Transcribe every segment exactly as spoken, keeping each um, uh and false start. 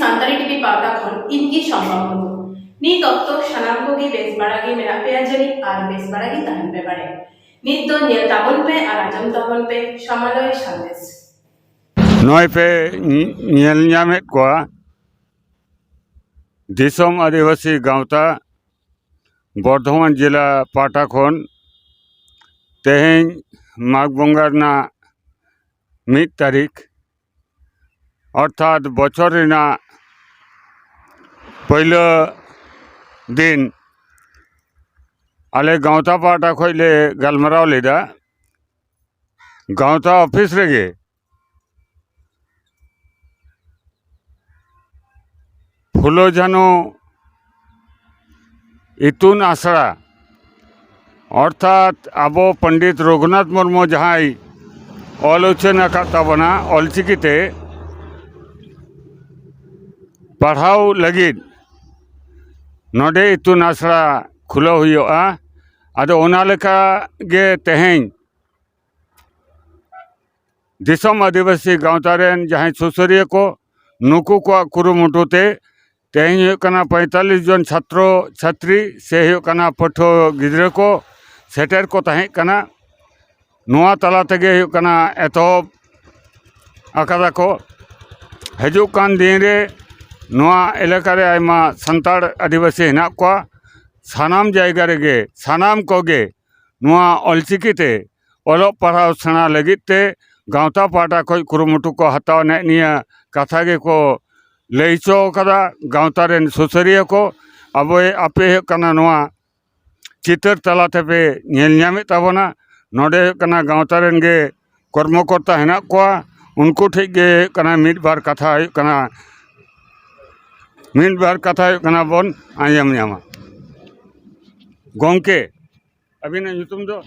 Santali TV ᱯᱟᱦᱴᱟ ᱠᱷᱚᱱ ᱤᱧ ᱜᱮ ᱥᱚᱢᱵᱟ ᱢᱩᱨᱢᱩ᱾ ᱱᱤᱛ ᱚᱠᱛᱚ ᱥᱟᱱᱟᱢ ᱠᱚᱜᱮ ᱵᱮᱥ ᱵᱟᱲᱟ ᱜᱮ ᱢᱮᱱᱟᱜ ᱯᱮᱭᱟ ᱡᱟᱹᱱᱤᱡ ᱟᱨ ᱵᱮᱥ ᱵᱟᱲᱟ ᱜᱮ ᱛᱟᱦᱮᱱ ᱯᱮ ᱵᱟᱲᱮ᱾ ᱱᱤᱛ ᱫᱚ ᱧᱮᱞ ᱛᱟᱵᱚᱱ ᱯᱮ ᱟᱨ ᱟᱸᱡᱚᱢ ᱛᱟᱵᱚᱱ ᱯᱮ ᱥᱟᱢᱟᱞᱚᱭ ᱥᱟᱸᱫᱮᱥ᱾ ᱱᱚᱜᱼᱚᱭ ᱯᱮ ᱧ-, ᱧᱮᱞ ᱧᱟᱢᱮᱫ ᱠᱚᱣᱟ ᱫᱤᱥᱚᱢ ᱟᱹᱫᱤᱵᱟᱹᱥᱤ ᱜᱟᱶᱛᱟ ᱵᱚᱨᱫᱷᱚᱢᱟᱱ ᱡᱮᱞᱟ ᱯᱟᱦᱴᱟ ᱠᱷᱚᱱ ᱛᱮᱦᱮᱧ ᱢᱟᱜᱽ ᱵᱚᱸᱜᱟ ᱨᱮᱱᱟᱜ ᱢᱤᱫ ᱛᱟᱹᱨᱤᱠᱷ, ᱚᱨᱛᱷᱟᱛ ᱵᱚᱪᱷᱚᱨ ᱨᱮᱱᱟᱜ ᱯᱳᱭᱞᱳ ᱫᱤᱱ, ᱟᱞᱮ ᱜᱟᱶᱛᱟ ᱯᱟᱦᱴᱟ ᱠᱷᱚᱱ ᱞᱮ ᱜᱟᱞᱢᱟᱨᱟᱣ ᱞᱮᱫᱟ᱾ ᱜᱟᱶᱛᱟ ᱚᱯᱷᱤᱥ ᱨᱮᱜᱮ ᱯᱷᱩᱞᱳ ᱡᱷᱟᱱᱳ ᱤᱛᱩᱱ ᱟᱥᱲᱟ, ᱚᱨᱛᱷᱟᱛ ᱟᱵᱚ ᱯᱚᱱᱰᱤᱛ ᱨᱚᱜᱷᱩᱱᱟᱛᱷ ᱢᱩᱨᱢᱩ ᱡᱟᱦᱟᱸᱭ ᱚᱞ ᱩᱪᱷᱟᱹᱱ ᱟᱠᱟᱫ ᱛᱟᱵᱚᱱᱟ ᱚᱞᱪᱤᱠᱤ ᱛᱮ, ᱯᱟᱲᱦᱟᱣ ᱞᱟᱹᱜᱤᱫ ᱱᱚᱰᱮ ᱤᱛᱩᱱ ᱟᱥᱲᱟ ᱠᱷᱩᱞᱟᱹᱣ ᱦᱩᱭᱩᱜᱼᱟ᱾ ᱟᱫᱚ ᱚᱱᱟ ᱞᱮᱠᱟ ᱜᱮ ᱛᱮᱦᱮᱧ ᱫᱤᱥᱚᱢ ᱟᱹᱫᱤᱵᱟᱹᱥᱤ ᱜᱟᱶᱛᱟ ᱨᱮᱱ ᱡᱟᱦᱟᱸᱭ ᱥᱩᱥᱟᱹᱨᱤᱭᱟᱹ ᱠᱚ, ᱱᱩᱠᱩ ᱠᱚᱣᱟᱜ ᱠᱩᱨᱩᱢᱩᱴᱩ ᱛᱮ ᱛᱮᱦᱮᱧ ᱦᱩᱭᱩᱜ ᱠᱟᱱᱟ ᱯᱚᱸᱭᱛᱟᱞᱞᱤᱥ ᱡᱚᱱ ᱪᱷᱟᱛᱨᱚ ᱪᱷᱟᱛᱨᱤ ᱥᱮ ᱦᱩᱭᱩᱜ ᱠᱟᱱᱟ ᱯᱟᱹᱴᱷᱩᱣᱟᱹ ᱜᱤᱫᱽᱨᱟᱹ ᱠᱚ ᱥᱮᱴᱮᱨ ᱠᱚ ᱛᱟᱦᱮᱸ ᱠᱟᱱᱟ᱾ ᱱᱚᱣᱟ ᱛᱟᱞᱟ ᱛᱮᱜᱮ ᱦᱩᱭᱩᱜ ᱠᱟᱱᱟ ᱮᱛᱚᱦᱚᱵ ᱟᱠᱟᱫᱟ ᱠᱚ᱾ ᱦᱤᱡᱩᱜ ᱠᱟᱱ ᱫᱤᱱ ᱨᱮ ᱱᱚᱣᱟ ᱮᱞᱟᱠᱟ ᱨᱮ ᱟᱭᱢᱟ ᱥᱟᱱᱛᱟᱲ ᱟᱹᱫᱤᱵᱟᱹᱥᱤ ᱦᱮᱱᱟᱜ ᱠᱚᱣᱟ᱾ ᱥᱟᱱᱟᱢ ᱡᱟᱭᱜᱟ ᱨᱮᱜᱮ ᱥᱟᱱᱟᱢ ᱠᱚᱜᱮ ᱱᱚᱣᱟ ᱚᱞᱪᱤᱠᱤ ᱛᱮ ᱚᱞᱚᱜ ᱯᱟᱲᱦᱟᱣ ᱥᱮᱬᱟ ᱞᱟᱹᱜᱤᱫ ᱛᱮ ᱜᱟᱶᱛᱟ ᱯᱟᱦᱴᱟ ᱠᱷᱚᱱ ᱠᱩᱨᱩᱢᱩᱴᱩ ᱠᱚ ᱦᱟᱛᱟᱣ ᱱᱮᱜ ᱱᱤᱭᱟᱹ ᱠᱟᱛᱷᱟ ᱜᱮᱠᱚ ᱞᱟᱹᱭ ᱦᱚᱪᱚ ᱟᱠᱟᱫᱟ ᱜᱟᱶᱛᱟ ᱨᱮᱱ ᱥᱩᱥᱟᱹᱨᱤᱭᱟᱹ ᱠᱚ᱾ ᱟᱵᱚ, ᱟᱯᱮ ᱦᱩᱭᱩᱜ ᱠᱟᱱᱟ ᱱᱚᱣᱟ ᱪᱤᱛᱟᱹᱨ ᱛᱟᱞᱟ ᱛᱮᱯᱮ ᱧᱮᱞ ᱧᱟᱢᱮᱫ ᱛᱟᱵᱚᱱᱟ᱾ ᱱᱚᱰᱮ ᱦᱩᱭᱩᱜ ᱠᱟᱱᱟ ᱜᱟᱶᱛᱟ ᱨᱮᱱ ᱜᱮ ᱠᱚᱨᱢᱚᱠᱚᱨᱛᱟ ᱦᱮᱱᱟᱜ ᱠᱚᱣᱟ, ᱩᱱᱠᱩ ᱴᱷᱮᱱ ᱜᱮ ᱦᱩᱭᱩᱜ ᱠᱟᱱᱟ ᱢᱤᱫ ᱵᱟᱨ ᱠᱟᱛᱷᱟ ᱦᱩᱭᱩᱜ ᱠᱟᱱᱟ, ᱢᱤᱫ ᱵᱟᱨ ᱠᱟᱛᱷᱟ ᱦᱩᱭᱩᱜ ᱠᱟᱱᱟ ᱵᱚᱱ ᱟᱸᱡᱚᱢ ᱧᱟᱢᱟ᱾ ᱜᱚᱢᱠᱮ, ᱟᱹᱵᱤᱱᱟᱜ ᱧᱩᱛᱩᱢ ᱫᱚ?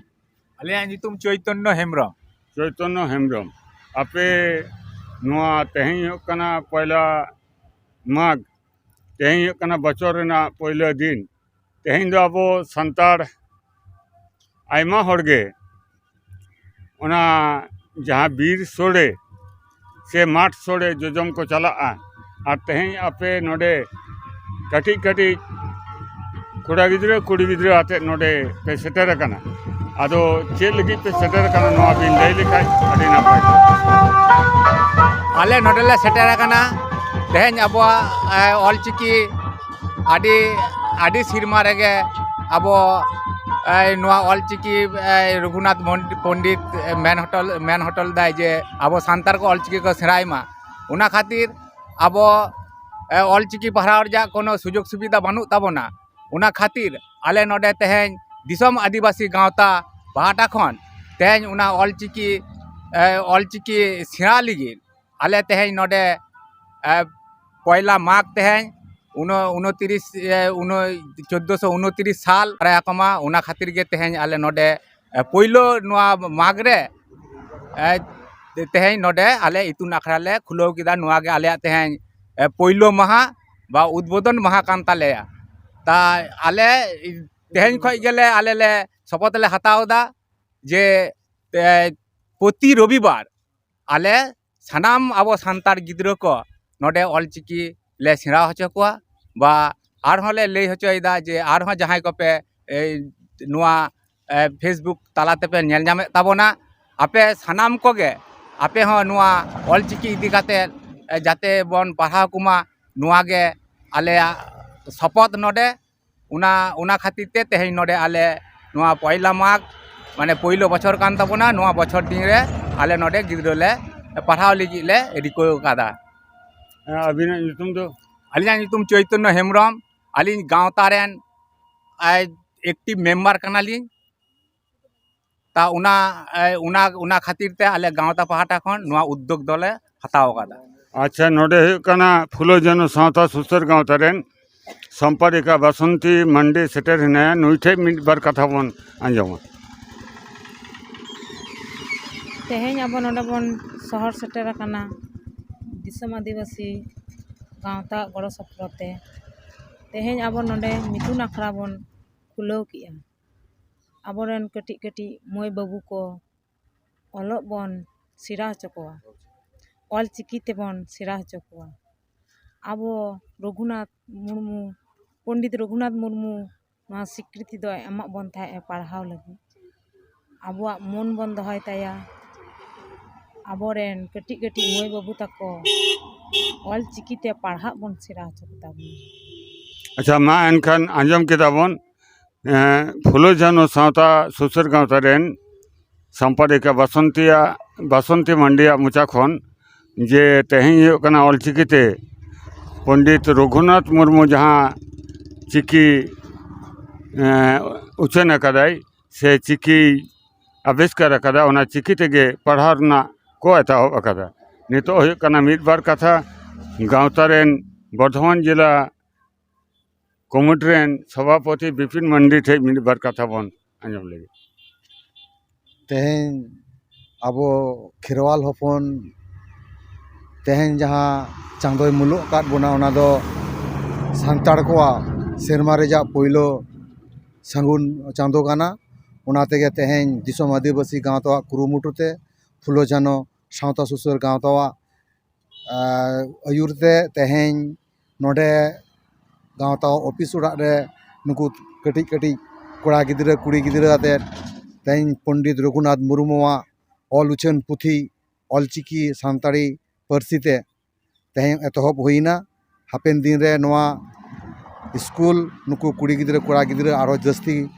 ᱟᱹᱞᱤᱧᱟᱜ ᱧᱩᱛᱩᱢ ᱪᱳᱭᱛᱚᱱᱱᱚ ᱦᱮᱢᱵᱨᱚᱢ᱾ ᱪᱳᱭᱛᱚᱱᱱᱚ ᱦᱮᱢᱵᱨᱚᱢ, ᱟᱯᱮ ᱱᱚᱣᱟ ᱛᱮᱦᱮᱧ ᱦᱩᱭᱩᱜ ᱠᱟᱱᱟ ᱯᱚᱭᱞᱟ ᱢᱟᱜᱽ, ᱛᱮᱦᱮᱧ ᱦᱩᱭᱩᱜ ᱠᱟᱱᱟ ᱵᱚᱪᱷᱚᱨ ᱨᱮᱱᱟᱜ ᱯᱳᱭᱞᱳ ᱫᱤᱱ᱾ ᱛᱮᱦᱮᱧ ᱫᱚ ᱟᱵᱚ ᱥᱟᱱᱛᱟᱲ ᱟᱭᱢᱟ ᱦᱚᱲ ᱜᱮ ᱚᱱᱟ ᱡᱟᱦᱟᱸ ᱵᱤᱨ ᱥᱳᱲᱮ ᱥᱮ ᱢᱟᱴᱷ ᱥᱳᱲᱮ ᱡᱚᱡᱚᱢ ᱠᱚ ᱪᱟᱞᱟᱜᱼᱟ, ᱟᱨ ᱛᱮᱦᱮᱧ ᱟᱯᱮ ᱱᱚᱰᱮ ᱠᱟᱹᱴᱤᱡ ᱠᱟᱹᱴᱤᱡ ᱠᱚᱲᱟ ᱜᱤᱫᱽᱨᱟᱹ ᱠᱩᱲᱤ ᱜᱤᱫᱽᱨᱟᱹ ᱟᱛᱮᱫ ᱱᱚᱰᱮ ᱯᱮ ᱥᱮᱴᱮᱨ ᱟᱠᱟᱱᱟ᱾ ᱟᱫᱚ ᱪᱮᱫ ᱞᱟᱹᱜᱤᱫ ᱯᱮ ᱥᱮᱴᱮᱨ ᱟᱠᱟᱱᱟ, ᱱᱚᱣᱟ ᱵᱤᱱ ᱞᱟᱹᱭ ᱞᱮᱠᱷᱟᱱ ᱟᱹᱰᱤ ᱱᱟᱯᱟᱭ ᱠᱚᱜᱼᱟ᱾ ᱟᱞᱮ ᱱᱚᱰᱮ ᱞᱮ ᱥᱮᱴᱮᱨ ᱟᱠᱟᱱᱟ ᱛᱮᱦᱮᱧ ᱟᱵᱚᱣᱟᱜ ᱮ, ᱚᱞᱪᱤᱠᱤ ᱟᱹᱰᱤ ᱟᱹᱰᱤ ᱥᱮᱨᱢᱟ ᱨᱮᱜᱮ ᱟᱵᱚ ᱮ, ᱱᱚᱣᱟ ᱚᱞᱪᱤᱠᱤ ᱮ, ᱨᱚᱜᱷᱩᱱᱟᱛᱷ ᱢᱚᱱ- ᱯᱚᱱᱰᱤᱛ ᱮ, ᱢᱮᱱ ᱦᱚᱴᱚ ᱢᱮᱱ ᱦᱚᱴᱚ ᱞᱮᱫᱟᱭ ᱡᱮ ᱟᱵᱚ ᱥᱟᱱᱛᱟᱲ ᱠᱚ ᱚᱞᱪᱤᱠᱤ ᱠᱚ ᱥᱮᱬᱟᱭ ᱢᱟ᱾ ᱚᱱᱟ ᱠᱷᱟᱹᱛᱤᱨ ᱟᱵᱚ ᱮ, ᱚᱞᱪᱤᱠᱤ ᱯᱟᱲᱦᱟᱣ ᱨᱮᱭᱟᱜ ᱠᱳᱱᱳ ᱥᱩᱡᱳᱜᱽ ᱥᱩᱵᱤᱫᱷᱟ ᱵᱟᱹᱱᱩᱜ ᱛᱟᱵᱚᱱᱟ᱾ ᱚᱱᱟ ᱠᱷᱟᱹᱛᱤᱨ ᱟᱞᱮ ᱱᱚᱰᱮ ᱛᱮᱦᱮᱧ ᱫᱤᱥᱚᱢ ᱟᱹᱫᱤᱵᱟᱹᱥᱤ ᱜᱟᱶᱛᱟ ᱯᱟᱦᱴᱟ ᱠᱷᱚᱱ ᱛᱮᱦᱮᱧ ᱚᱱᱟ ᱚᱞᱪᱤᱠᱤ ᱮ, ᱚᱞᱪᱤᱠᱤ ᱥᱮᱬᱟ ᱞᱟᱹᱜᱤᱫ ᱟᱞᱮ ᱛᱮᱦᱮᱧ ᱱᱚᱰᱮ ᱮ, ᱯᱚᱭᱞᱟ ᱢᱟᱜᱽ ᱛᱮᱦᱮᱧ ᱩᱱᱚ- ᱩᱱᱚᱛᱤᱨᱤᱥ ᱮ, ᱩᱱᱚ- ᱪᱳᱫᱽᱫᱳᱥᱚ ᱩᱱᱚᱛᱤᱨᱤᱥ ᱥᱟᱞ ᱨᱮ ᱟᱠᱚ ᱢᱟ᱾ ᱚᱱᱟ ᱠᱷᱟᱹᱛᱤᱨ ᱜᱮ ᱛᱮᱦᱮᱧ ᱟᱞᱮ ᱱᱚᱰᱮ ᱮ, ᱯᱳᱭᱞᱳ ᱱᱚᱣᱟ ᱢᱟᱜᱽ ᱨᱮ ᱮ, ᱛᱮᱦᱮᱧ ᱱᱚᱰᱮ ᱟᱞᱮ ᱤᱛᱩᱱ ᱟᱠᱷᱲᱟ ᱞᱮ ᱠᱷᱩᱞᱟᱹᱣ ᱠᱮᱫᱟ᱾ ᱱᱚᱣᱟ ᱜᱮ ᱟᱞᱮᱭᱟᱜ ᱛᱮᱦᱮᱧ ᱮ, ᱯᱳᱭᱞᱳ ᱢᱟᱦᱟ ᱵᱟ ᱩᱫᱽᱵᱳᱫᱚᱱ ᱢᱟᱦᱟ ᱠᱟᱱ ᱛᱟᱞᱮᱭᱟ᱾ ᱛᱟ ᱟᱞᱮ ᱛᱮᱦᱮᱧ ᱠᱷᱚᱱ ᱜᱮᱞᱮ ᱟᱞᱮ ᱞᱮ ᱥᱚᱯᱚᱛ ᱞᱮ ᱦᱟᱛᱟᱣ ᱮᱫᱟ ᱡᱮ ᱮ, ᱯᱨᱚᱛᱤ ᱨᱚᱵᱤᱵᱟᱨ ᱟᱞᱮ ᱥᱟᱱᱟᱢ ᱟᱵᱚ ᱥᱟᱱᱛᱟᱲ ᱜᱤᱫᱽᱨᱟᱹ ᱠᱚ ᱱᱚᱰᱮ ᱚᱞᱪᱤᱠᱤ ᱞᱮ ᱥᱮᱬᱟ ᱦᱚᱪᱚ ᱠᱚᱣᱟ, ᱵᱟ ᱟᱨᱦᱚᱸ ᱞᱮ ᱞᱟᱹᱭ ᱦᱚᱪᱚᱭᱮᱫᱟ ᱡᱮ ᱟᱨᱦᱚᱸ ᱡᱟᱦᱟᱸᱭ ᱠᱚᱯᱮ ᱮ, ᱱᱚᱣᱟ ᱮ, Facebook ᱛᱟᱞᱟ ᱛᱮᱯᱮ ᱧᱮᱞ ᱧᱟᱢᱮᱫ ᱛᱟᱵᱚᱱᱟ, ᱟᱯᱮ ᱥᱟᱱᱟᱢ ᱠᱚᱜᱮ ᱟᱯᱮ ᱦᱚᱸ ᱱᱚᱣᱟ ᱚᱞᱪᱤᱠᱤ ᱤᱫᱤ ᱠᱟᱛᱮ ᱮ, ᱡᱟᱛᱮ ᱵᱚᱱ ᱯᱟᱲᱦᱟᱣ ᱠᱚᱢᱟ, ᱱᱚᱣᱟ ᱜᱮ ᱟᱞᱮᱭᱟᱜ ᱥᱚᱯᱚᱛ ᱱᱚᱰᱮ᱾ ᱚᱱᱟ ᱚᱱᱟ ᱠᱷᱟᱹᱛᱤᱨ ᱛᱮ ᱛᱮᱦᱮᱧ ᱱᱚᱰᱮ ᱟᱞᱮ ᱱᱚᱣᱟ ᱯᱚᱭᱞᱟ ᱢᱟᱜᱽ ᱢᱟᱱᱮ ᱯᱳᱭᱞᱳ ᱵᱚᱪᱷᱚᱨ ᱠᱟᱱ ᱛᱟᱵᱚᱱᱟ᱾ ᱱᱚᱣᱟ ᱵᱚᱪᱷᱚᱨ ᱫᱤᱱ ᱨᱮ ᱟᱞᱮ ᱱᱚᱰᱮ ᱜᱤᱫᱽᱨᱟᱹ ᱞᱮ ᱯᱟᱲᱦᱟᱣ ᱞᱟᱹᱜᱤᱫ ᱞᱮ ᱨᱤᱠᱟᱹ ᱟᱠᱟᱫᱟ᱾ ᱦᱮᱸ, ᱟᱹᱵᱤᱱᱟᱜ ᱧᱩᱛᱩᱢ ᱫᱚ? ᱟᱹᱞᱤᱧᱟᱜ ᱧᱩᱛᱩᱢ ᱪᱳᱭᱛᱚᱱᱱᱚ ᱦᱮᱢᱵᱨᱚᱢ᱾ ᱟᱹᱞᱤᱧ ᱜᱟᱶᱛᱟ ᱨᱮᱱ ᱮᱠᱴᱤᱵᱷ ᱢᱮᱢᱵᱟᱨ ᱠᱟᱱᱟᱞᱤᱧ᱾ ᱛᱟ ᱚᱱᱟ ᱮ, ᱚᱱᱟ ᱚᱱᱟ ᱠᱷᱟᱹᱛᱤᱨ ᱛᱮ ᱟᱞᱮ ᱜᱟᱶᱛᱟ ᱯᱟᱦᱴᱟ ᱠᱷᱚᱱ ᱱᱚᱣᱟ ᱩᱫᱽᱫᱳᱜᱽ ᱫᱚᱞᱮ ᱦᱟᱛᱟᱣ ᱟᱠᱟᱫᱟ᱾ ᱟᱪᱪᱷᱟ, ᱱᱚᱰᱮ ᱦᱩᱭᱩᱜ ᱠᱟᱱᱟ ᱯᱷᱩᱞᱳ ᱡᱷᱟᱱᱳ ᱥᱟᱶᱛᱟ ᱥᱩᱥᱟᱹᱨ ᱜᱟᱶᱛᱟ ᱨᱮᱱ ᱥᱚᱢᱯᱟᱫᱤᱠᱟ ᱵᱟᱥᱚᱱᱛᱤ ᱢᱟᱱᱰᱤ ᱥᱮᱴᱮᱨ ᱦᱮᱱᱟᱭᱟ᱾ ᱱᱩᱭ ᱴᱷᱮᱱ ᱢᱤᱫ ᱵᱟᱨ ᱠᱟᱛᱷᱟ ᱵᱚᱱ ᱟᱸᱡᱚᱢᱟ᱾ ᱛᱮᱦᱮᱧ ᱟᱵᱚ ᱱᱚᱰᱮ ᱵᱚᱱ ᱥᱚᱦᱚᱨ ᱥᱮᱴᱮᱨ ᱟᱠᱟᱱᱟ ᱫᱤᱥᱚᱢ ᱟᱹᱫᱤᱵᱟᱹᱥᱤ ᱜᱟᱶᱛᱟ ᱜᱚᱲᱚ ᱥᱚᱯᱚᱦᱚᱫ ᱛᱮ᱾ ᱛᱮᱦᱮᱧ ᱟᱵᱚ ᱱᱚᱰᱮ ᱢᱤᱛᱩᱱ ᱟᱠᱷᱲᱟ ᱵᱚᱱ ᱠᱷᱩᱞᱟᱹᱣ ᱠᱮᱜᱼᱟ᱾ ᱟᱵᱚᱨᱮᱱ ᱠᱟᱹᱴᱤᱡ ᱠᱟᱹᱴᱤᱡ ᱢᱟᱹᱭ ᱵᱟᱹᱵᱩ ᱠᱚ ᱚᱞᱚᱜ ᱵᱚᱱ ᱥᱮᱬᱟ ᱦᱚᱪᱚ ᱠᱚᱣᱟ, ᱚᱞ ᱪᱤᱠᱤ ᱛᱮᱵᱚᱱ ᱥᱮᱬᱟ ᱦᱚᱪᱚ ᱠᱚᱣᱟ᱾ ᱟᱵᱚ ᱨᱚᱜᱷᱩᱱᱟᱛᱷ ᱢᱩᱨᱢᱩ, ᱯᱚᱱᱰᱤᱛ ᱨᱚᱜᱷᱩᱱᱟᱛᱷ ᱢᱩᱨᱢᱩ ᱱᱚᱣᱟ ᱥᱤᱠᱨᱤᱛᱤ ᱫᱚᱭ ᱮᱢᱟᱜ ᱵᱚᱱ ᱛᱟᱦᱮᱸᱫ ᱯᱟᱲᱦᱟᱣ ᱞᱟᱹᱜᱤᱫ᱾ ᱟᱵᱚᱣᱟᱜ ᱢᱚᱱ ᱵᱚᱱ ᱫᱚᱦᱚᱭ ᱛᱟᱭᱟ, ᱟᱵᱚᱨᱮᱱ ᱠᱟᱹᱴᱤᱡ ᱠᱟᱹᱴᱤᱡ ᱢᱟᱹᱭ ᱵᱟᱹᱵᱩ ᱛᱟᱠᱚ ᱚᱞ ᱪᱤᱠᱤ ᱛᱮ ᱯᱟᱲᱦᱟᱜ ᱵᱚᱱ ᱥᱮᱬᱟ ᱦᱚᱪᱚ ᱠᱚᱛᱟ ᱵᱚᱱᱟ᱾ ᱟᱪᱪᱷᱟ, ᱢᱟ ᱮᱱᱠᱷᱟᱱ ᱟᱸᱡᱚᱢ ᱠᱮᱫᱟ ᱵᱚᱱ, ᱮᱸ, ᱯᱷᱩᱞᱳ ᱡᱷᱟᱱᱳ ᱥᱟᱶᱛᱟ ᱥᱩᱥᱟᱹᱨ ᱜᱟᱶᱛᱟ ᱨᱮᱱ ᱥᱚᱢᱯᱟᱫᱤᱠᱟ ᱵᱟᱥᱚᱱᱛᱤᱭᱟᱜ, ᱵᱟᱥᱚᱱᱛᱤ ᱢᱟᱱᱰᱤᱭᱟᱜ ᱢᱚᱪᱟ ᱠᱷᱚᱱ ᱡᱮ ᱛᱮᱦᱮᱧ ᱦᱩᱭᱩᱜ ᱠᱟᱱᱟ ᱚᱞᱪᱤᱠᱤ ᱛᱮ ᱯᱚᱱᱰᱤᱛ ᱨᱚᱜᱷᱩᱱᱟᱛᱷ ᱢᱩᱨᱢᱩ ᱡᱟᱦᱟᱸ ᱪᱤᱠᱤ, ᱮᱸ, ᱩᱪᱷᱟᱹᱱ ᱟᱠᱟᱫᱟᱭ ᱥᱮ ᱪᱤᱠᱤ ᱟᱵᱤᱥᱠᱟᱨ ᱟᱠᱟᱫᱟ, ᱚᱱᱟ ᱪᱤᱠᱤ ᱛᱮᱜᱮ ᱯᱟᱲᱦᱟᱣ ᱨᱮᱱᱟᱜ ᱠᱚ ᱮᱛᱚᱦᱚᱵ ᱟᱠᱟᱫᱟ᱾ ᱱᱤᱛᱚᱜ ᱦᱩᱭᱩᱜ ᱠᱟᱱᱟ ᱢᱤᱫ ᱵᱟᱨ ᱠᱟᱛᱷᱟ ᱜᱟᱶᱛᱟ ᱨᱮᱱ ᱵᱚᱨᱫᱷᱚᱢᱟᱱ ᱡᱮᱞᱟ ᱠᱚᱢᱤᱴᱤ ᱨᱮᱱ ᱥᱚᱵᱷᱟᱯᱚᱛᱤ ᱵᱤᱯᱤᱱ ᱢᱟᱱᱰᱤ ᱴᱷᱮᱱ ᱢᱤᱫ ᱵᱟᱨ ᱠᱟᱛᱷᱟ ᱵᱚᱱ ᱟᱸᱡᱚᱢ ᱞᱮᱜᱮ᱾ ᱛᱮᱦᱮᱧ ᱟᱵᱚ ᱠᱷᱮᱨᱣᱟᱞ ᱦᱚᱯᱚᱱ, ᱛᱮᱦᱮᱧ ᱡᱟᱦᱟᱸ ᱪᱟᱸᱫᱚᱭ ᱢᱩᱞᱩᱜ ᱟᱠᱟᱫ ᱵᱚᱱᱟ, ᱚᱱᱟ ᱫᱚ ᱥᱟᱱᱛᱟᱲ ᱠᱚᱣᱟᱜ ᱥᱮᱨᱢᱟ ᱨᱮᱭᱟᱜ ᱯᱳᱭᱞᱳ ᱥᱟᱹᱜᱩᱱ ᱪᱟᱸᱫᱚ ᱠᱟᱱᱟ᱾ ᱚᱱᱟ ᱛᱮᱜᱮ ᱛᱮᱦᱮᱧ ᱫᱤᱥᱚᱢ ᱟᱹᱫᱤᱵᱟᱹᱥᱤ ᱜᱟᱶᱛᱟᱣᱟᱜ ᱠᱩᱨᱩᱢᱩᱴᱩ ᱛᱮ ᱯᱷᱩᱞᱳ ᱡᱷᱟᱱᱚ ᱥᱟᱶᱛᱟ ᱥᱩᱥᱟᱹᱨ ᱜᱟᱶᱛᱟᱣᱟᱜ, ᱟᱨ ᱟᱹᱭᱩᱨ ᱛᱮ ᱛᱮᱦᱮᱧ ᱱᱚᱰᱮ ᱜᱟᱶᱛᱟ ᱚᱯᱷᱤᱥ ᱚᱲᱟᱜ ᱨᱮ ᱱᱩᱠᱩ ᱠᱟᱹᱴᱤᱡ ᱠᱟᱹᱴᱤᱡ ᱠᱚᱲᱟ ᱜᱤᱫᱽᱨᱟᱹ ᱠᱩᱲᱤ ᱜᱤᱫᱽᱨᱟᱹ ᱟᱛᱮᱫ ᱛᱮᱦᱮᱧ ᱯᱚᱱᱰᱤᱛ ᱨᱚᱜᱷᱩᱱᱟᱛᱷ ᱢᱩᱨᱢᱩᱣᱟᱜ ᱚᱞ ᱩᱪᱷᱟᱹᱱ ᱯᱩᱛᱷᱤ ᱚᱞᱪᱤᱠᱤ ᱥᱟᱱᱛᱟᱲᱤ ᱯᱟᱹᱨᱥᱤ ᱛᱮ ᱛᱮᱦᱮᱧ ᱮᱛᱚᱦᱚᱵ ᱦᱩᱭᱱᱟ᱾ ᱦᱟᱯᱮᱱ ᱫᱤᱱ ᱨᱮ ᱱᱚᱣᱟ ᱥᱠᱩᱞ ᱱᱩᱠᱩ ᱠᱩᱲᱤ ᱜᱤᱫᱽᱨᱟᱹ ᱠᱚᱲᱟ ᱜᱤᱫᱽᱨᱟᱹ ᱟᱨᱚ ᱡᱟᱹᱥᱛᱤ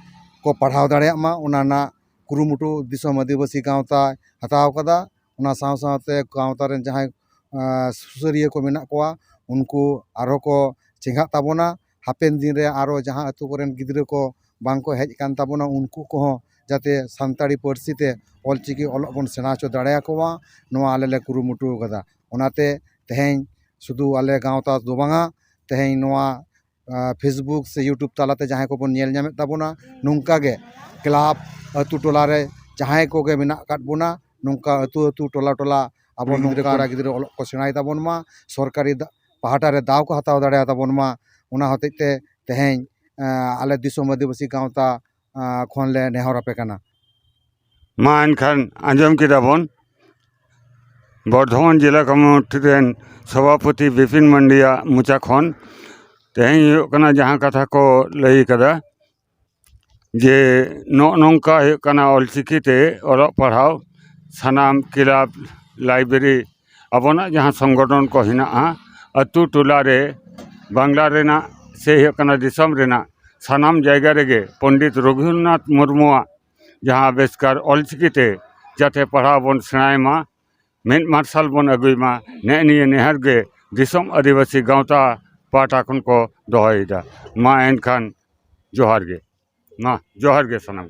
ᱠᱚ ᱯᱟᱲᱦᱟᱣ ᱫᱟᱲᱮᱭᱟᱜ ᱢᱟ, ᱚᱱᱟ ᱨᱮᱱᱟᱜ ᱠᱩᱨᱩᱢᱩᱴᱩ ᱫᱤᱥᱚᱢ ᱟᱹᱫᱤᱵᱟᱹᱥᱤ ᱜᱟᱶᱛᱟᱭ ᱦᱟᱛᱟᱣ ᱠᱟᱫᱟ᱾ ᱚᱱᱟ ᱥᱟᱶ ᱥᱟᱶᱛᱮ ᱜᱟᱶᱛᱟ ᱨᱮᱱ ᱡᱟᱦᱟᱸᱭ, ᱟᱸ, ᱥᱩᱥᱟᱹᱨᱤᱭᱟᱹ ᱠᱚ ᱢᱮᱱᱟᱜ ᱠᱚᱣᱟ, ᱩᱱᱠᱩ ᱟᱨᱦᱚᱸ ᱠᱚ ᱪᱮᱸᱜᱷᱟᱜ ᱛᱟᱵᱚᱱᱟ᱾ ᱦᱟᱯᱮᱱ ᱫᱤᱱ ᱨᱮ ᱟᱨᱚ ᱡᱟᱦᱟᱸ ᱟᱹᱛᱩ ᱠᱚᱨᱮᱱ ᱜᱤᱫᱽᱨᱟᱹ ᱠᱚ ᱵᱟᱝ ᱠᱚ ᱦᱮᱡ ᱟᱠᱟᱱ ᱛᱟᱵᱚᱱᱟ, ᱩᱱᱠᱩ ᱠᱚᱦᱚᱸ ᱡᱟᱛᱮ ᱥᱟᱱᱛᱟᱲᱤ ᱯᱟᱹᱨᱥᱤ ᱛᱮ ᱚᱞᱪᱤᱠᱤ ᱚᱞᱚᱜ ᱵᱚᱱ ᱥᱮᱬᱟ ᱦᱚᱪᱚ ᱫᱟᱲᱮᱭᱟᱠᱚᱣᱟ, ᱱᱚᱣᱟ ᱟᱞᱮ ᱞᱮ ᱠᱩᱨᱩᱢᱩᱴᱩ ᱟᱠᱟᱫᱟ᱾ ᱚᱱᱟᱛᱮ ᱛᱮᱦᱮᱧ ᱥᱩᱫᱷᱩ ᱟᱞᱮ ᱜᱟᱶᱛᱟ ᱫᱚ ᱵᱟᱝᱟ, ᱛᱮᱦᱮᱧ ᱱᱚᱣᱟ, ᱟᱸ, Facebook ᱥᱮ YouTube ᱛᱟᱞᱟᱛᱮ ᱡᱟᱦᱟᱸᱭ ᱠᱚᱵᱚᱱ ᱧᱮᱞ ᱧᱟᱢᱮᱫ ᱛᱟᱵᱚᱱᱟ, ᱱᱚᱝᱠᱟ ᱜᱮ ᱠᱞᱟᱵᱽ, ᱟᱹᱛᱩ ᱴᱚᱞᱟ ᱨᱮ ᱡᱟᱦᱟᱸᱭ ᱠᱚᱜᱮ ᱢᱮᱱᱟᱜ ᱟᱠᱟᱫ ᱵᱚᱱᱟ, ᱱᱚᱝᱠᱟ ᱟᱹᱛᱩ ᱟᱹᱛᱩ ᱴᱚᱞᱟ ᱴᱚᱞᱟ ᱟᱵᱚ ᱠᱩᱲᱤ ᱜᱤᱫᱽᱨᱟᱹ ᱱᱚᱝᱠᱟ ᱠᱚᱲᱟ ᱜᱤᱫᱽᱨᱟᱹ ᱚᱞᱚᱜ ᱠᱚ ᱥᱮᱬᱟᱭ ᱛᱟᱵᱚᱱ ᱢᱟ, ᱥᱚᱨᱠᱟᱨᱤ ᱫᱟ-, ᱯᱟᱦᱴᱟ ᱨᱮ ᱫᱟᱣ ᱠᱚ ᱦᱟᱛᱟᱣ ᱫᱟᱲᱮᱭᱟᱛᱟ ᱵᱚᱱ ᱢᱟ᱾ ᱚᱱᱟ ᱦᱚᱛᱮᱡ ᱛᱮ ᱛᱮᱦᱮᱧ, ᱟᱸ, ᱟᱞᱮ ᱫᱤᱥᱚᱢ ᱟᱹᱫᱤᱵᱟᱹᱥᱤ ᱜᱟᱶᱛᱟ, ᱟᱸ, ᱠᱷᱚᱱ ᱞᱮ ᱱᱮᱦᱚᱨ ᱟᱯᱮ ᱠᱟᱱᱟ᱾ ᱢᱟ ᱮᱱᱠᱷᱟᱱ ᱟᱸᱡᱚᱢ ᱠᱮᱫᱟ ᱵᱚᱱ, ᱵᱚᱨᱫᱷᱚᱢᱟᱱ ᱡᱮᱞᱟ ᱠᱚᱢᱤᱴᱤ ᱨᱮᱱ ᱥᱚᱵᱷᱟᱯᱚᱛᱤ ᱵᱤᱯᱤᱱ ᱢᱟᱱᱰᱤᱭᱟᱜ ᱢᱚᱪᱟ ᱠᱷᱚᱱ ᱛᱮᱦᱮᱧ ᱦᱩᱭᱩᱜ ᱠᱟᱱᱟ ᱡᱟᱦᱟᱸ ᱠᱟᱛᱷᱟ ᱠᱚ ᱞᱟᱹᱭ ᱠᱟᱫᱟ, ᱡᱮ ᱱᱚᱜᱼᱚ ᱱᱚᱝᱠᱟ ᱦᱩᱭᱩᱜ ᱠᱟᱱᱟ ᱚᱞᱪᱤᱠᱤ ᱛᱮ ᱚᱞᱚᱜ ᱯᱟᱲᱦᱟᱣ ᱥᱟᱱᱟᱢ ᱠᱞᱟᱵᱽ, ᱞᱟᱭᱵᱨᱮᱨᱤ, ᱟᱵᱚᱱᱟᱜ ᱡᱟᱦᱟᱸ ᱥᱚᱝᱜᱚᱴᱷᱚᱱ ᱠᱚ ᱦᱮᱱᱟᱜᱼᱟ, ᱟᱹᱛᱩ ᱴᱚᱞᱟ ᱨᱮ ᱵᱟᱝᱞᱟ ᱨᱮᱱᱟᱜ ᱥᱮ ᱦᱩᱭᱩᱜ ᱠᱟᱱᱟ ᱫᱤᱥᱚᱢ ᱨᱮᱱᱟᱜ ᱥᱟᱱᱟᱢ ᱡᱟᱭᱜᱟ ᱨᱮᱜᱮ ᱯᱚᱱᱰᱤᱛ ᱨᱚᱜᱷᱩᱱᱟᱛᱷ ᱢᱩᱨᱢᱩᱣᱟᱜ ᱡᱟᱦᱟᱸ ᱟᱵᱤᱥᱠᱟᱨ ᱚᱞᱪᱤᱠᱤ ᱛᱮ ᱡᱟᱛᱮ ᱯᱟᱲᱦᱟᱣ ᱵᱚᱱ ᱥᱮᱬᱟᱭ ᱢᱟ, ᱢᱮᱫ ᱢᱟᱨᱥᱟᱞ ᱵᱚᱱ ᱟᱹᱜᱩᱭ ᱢᱟ, ᱱᱮᱜᱼᱮ ᱱᱤᱭᱟᱹ ᱱᱮᱦᱚᱨ ᱜᱮ ᱫᱤᱥᱚᱢ ᱟᱹᱫᱤᱵᱟᱹᱥᱤ ᱜᱟᱶᱛᱟ ᱯᱟᱦᱴᱟ ᱠᱷᱚᱱ ᱠᱚ ᱫᱚᱦᱚᱭᱮᱫᱟ᱾ ᱢᱟ ᱮᱱᱠᱷᱟᱱ ᱡᱚᱦᱟᱨ ᱜᱮ, ᱢᱟ ᱡᱚᱦᱟᱨ ᱜᱮ ᱥᱟᱱᱟᱢ᱾